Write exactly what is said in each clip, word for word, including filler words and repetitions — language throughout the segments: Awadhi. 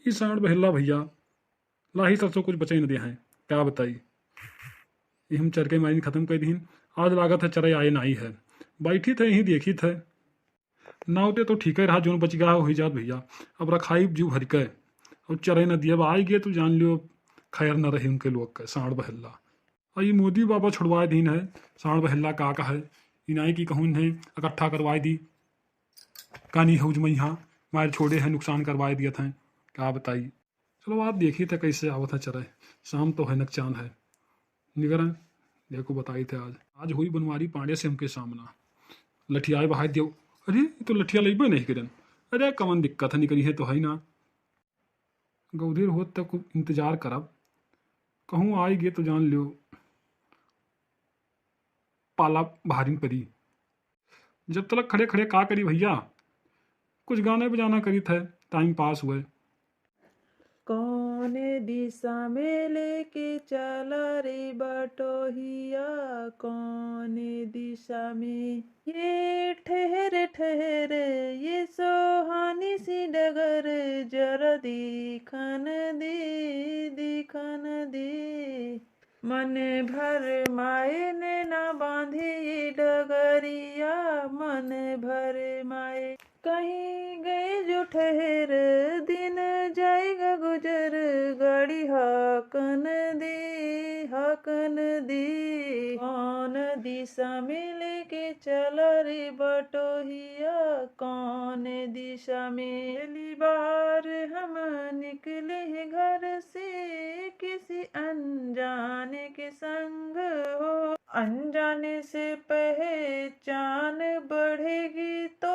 ई सांड़ बहेल्ला भइया, लाही सरसों कुछ बचइ न दे हैं, का बताई। ई हम चर के माइन खतम कइ दिहिन। आज लागत है चरइ आए नाई है, बैठी थे यहीं देखी थे। नावते तो ठीके रहा, जौन बचि गा होइ जात भइया, अब रखाई जीव भरि के, अब चरइ न दिया, अब आइ गे तो जान लियो खैर न रही उनके लोग के, सांड़ बहेल्ला। अउर ई मोदी बाबा छुड़वाए दीन है, सांड़ बहेल्ला का का है, ई नाई कि कहूँ इन्हें इकट्ठा करवाए दी, कानी हौज मइहाँ मार छोड़े हैं, नुकसान करवाए दियत हैं, का बताई। चलो आप देखी थे कैसे आवत है चरइ, शाम तो है नकचान है, निगरन देखो बताई थे आज, आज हुई बनवारी पांड़े से हमके सामना, लठियाए बहाए दियो, अरे ई तो लठिया लइबे नहीं करन, अरे कवन दिक्कत है, निकरी है तो है ना, गौधेर होत तक इंतजार करब, कहूँ आइ गे तो जान लियो पाला भारिन परी। जब तलक खड़े खड़े का करी भइया, कुछ गाने बजाना करी थे, टाइम पास हुए। कौन दिशा में लेके चला रे बटोहिया, कौन दिशा में? ये ठहर ठहर, ये सोहानी सी डगर, जरा दिखन दे, दिखन दे। मन भर माए नैना बांधी डगरिया, मन भर माए। कहीं गए जो ठहर, दिन जाएगा गुजर, गाड़ी हाकन दे, हाकन दे। कौन दिशा में लेके चला रे बटोहिया, कौन दिशा में? पहली बार हम निकले हैं घर से किसी अनजाने के संग हो, अनजाने से पहचान बढ़ेगी तो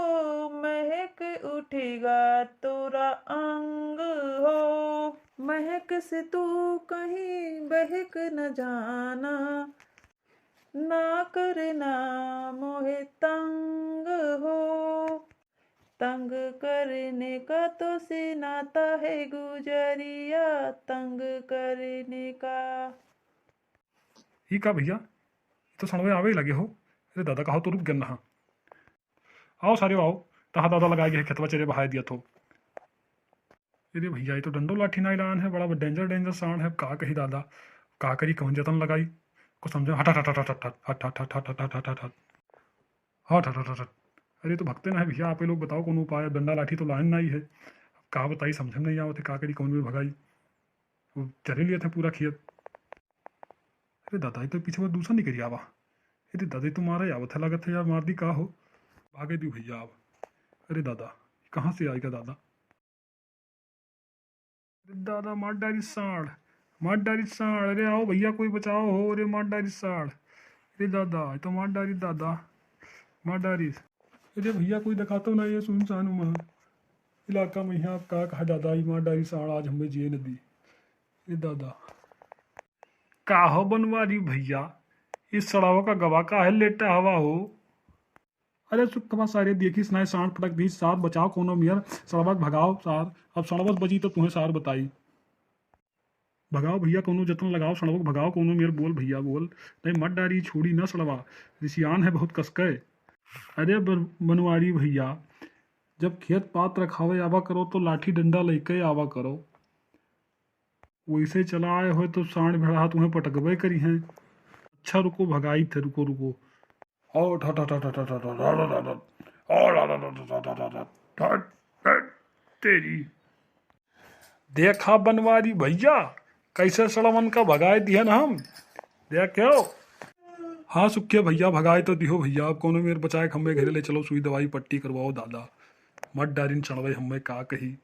महक उठेगा तोरा अंग हो। महक से तू कहीं बहक न जाना, ना करना मोहे तंग हो। तंग करने का तो से नाता है गुजरिया, तंग करने का। ई का भइया, ई तो सड़वे आवे लगे हो। अरे दादा, कहो तो रुक गन रहा। आओ सारे आओ, तहा दादा लगाए गए खेतवा चरे बहाए दिया तो। अरे भइया, ई तो डंडो लाठी नाई लान है, बड़ा danger danger सांड़ है। का कही दादा, का करी, कौन जतन लगाई, कुछ समझे। हट हट हट हट हट हट हट हट हट हट हट हट हट हट हट हट हट। अरे तो भगते ना है भइया, आप लोग बताओ कौन उपाय। अब डंडा लाठी तो लान नाई है, का बताई, समझे में नहीं आवत है, का करी, कौन में भगाई। वो चरे लिया था पूरा खेत। अरे दादा, ई तो पीछे वो दूसरा निकल आवा। अरे दादा, ई तो मारा आवत है, लागत है यार, मार दी का हो। भागे दी भइया अब। अरे दादा, कहाँ से आएगा दादा? अरे दादा, मार डारी सांड़, मार डारी सांड़। अरे आओ भइया, कोई बचाओ हो, अरे मार डारी सांड़। अरे दादा, ई तो मार डारी दादा, मार डारी। अरे भइया, कोई देखा तो नहीं है सुनसान में इलाका में, यहाँ का कहा दादा, ई मार डारी सांड़, आज हमें जिए न दी। ए दादा। का हो बनवारी भइया, इस सड़वा का गवा काहे लेटा हवा हो? अरे सुखवा सारे, देखिस नाय, सांड़ पटक दी सार, बचाओ कौनो मेर, सड़वा के भगाओ सार। अब सड़वा से बची तो तुम्हें सार बताई। भगाओ भइया, कौनो जतन लगाओ सड़वा के, भगाओ कौनो मेर, बोल भइया बोल। नहीं मत डारी, छोड़ी ना सड़वा, रिसियान है बहुत कसके। अरे बर-, बनवारी भइया, जब खेत पात रखावे आवा करो तो लाठी डंडा लइके आवा करो। वैसे चला आए होए तो सांड़ भेड़ाहा तुम्हें पटकबे करी हैं। अच्छा रुको, भगाई थे, रुको, रुको। और ठा, ठा, ठा, ठा, ठा, ठा, ठा, ठा, ठा, ठा, ठा, ठा, ठा, ठा, ठा, ठा, ठा, ठा, ठा, तेरी। देखा बनवारी भइया, कैसे सड़वन का भगाए दिहन हम। देखो। हाँ सुखिया भइया, भगाए तो दिहो भइया, अब कौनो मेर बचाए के हमें घरे ले चलो, सुई दवाई पट्टी करवाओ दादा। मत डारिन सड़वे हमें का कही।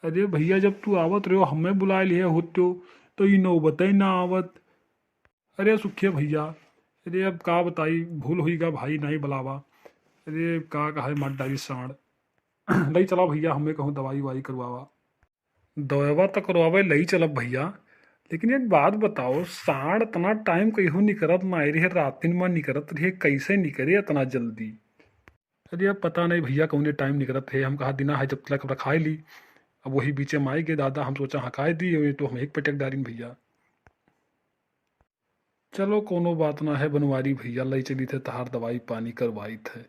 अरे भइया, जब तू आवत रहो, हमें बुलाए लिहे होत्यो, तो ई नौबते ना आवत। अरे सुखिया भइया, अरे अब का बताई, भूल होई गा भाई, नहीं बुलावा। अरे का कहे, मत डारी सांड़। लई चला भइया, हमें कहूँ दवाई उवाई करवावा। दवावा तो करवावे लई चलब भइया, लेकिन एक बात बताओ, सांड़ इतना टाइम कहियो निकरत ना रहे, रातिन में निकरत रहे, कैसे निकरे इतना जल्दी? अरे अब पता नहीं भइया कौने टाइम निकरत है, हम कहा दिना है जब तलक रखाए ली। अब वही बीचे में आए गे दादा, हम सोचा हकाए दी, ये तो हम एक पटक डारिन भइया। चलो कौनो बात ना है बनवारी भइया, लई चली थे तहार दवाई पानी करवाई थे।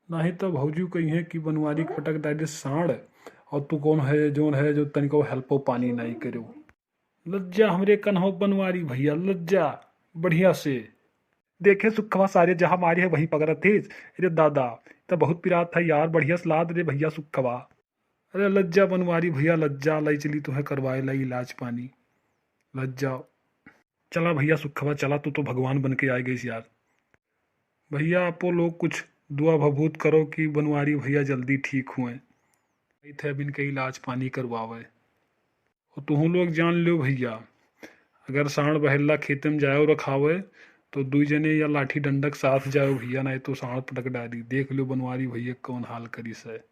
नहीं तो भौजी कही है कि बनवारी के पटक डारी सांड़, और तू कौन है, जौन है, जो तनिको हेल्पो पानी नहीं करो? लज्जा हमरे कन्हो बनवारी भैया, लज्जा बढ़िया से। देखे सुखवा सारे जहाँ मारी है वहीं पकड़त थीस। अरे दादा, त बहुत पिरात है यार, बढ़िया सलाद रे भैया सुखवा। अरे लज्जा बनवारी भैया, लज्जा, लाई चली तुहे करवाए लाई इलाज पानी। लज्जा। चला भैया सुखवा, चला, तू तो भगवान बन के आए गईस यार। भैया, आपो लोग कुछ दुआ भभूत करो कि बनवारी भैया जल्दी ठीक हुए। आई थे अब इनके इलाज पानी करवावे। और तुहूँ लोग जान लो भैया, अगर साँड़ बहेला खेते में जाओ रखावे, तो दुई जने या लाठी डंडक साथ जाओ भैया, नहीं तो साँड़ पटक डाली। देख लो बनवारी भैया कौन हाल करिस है।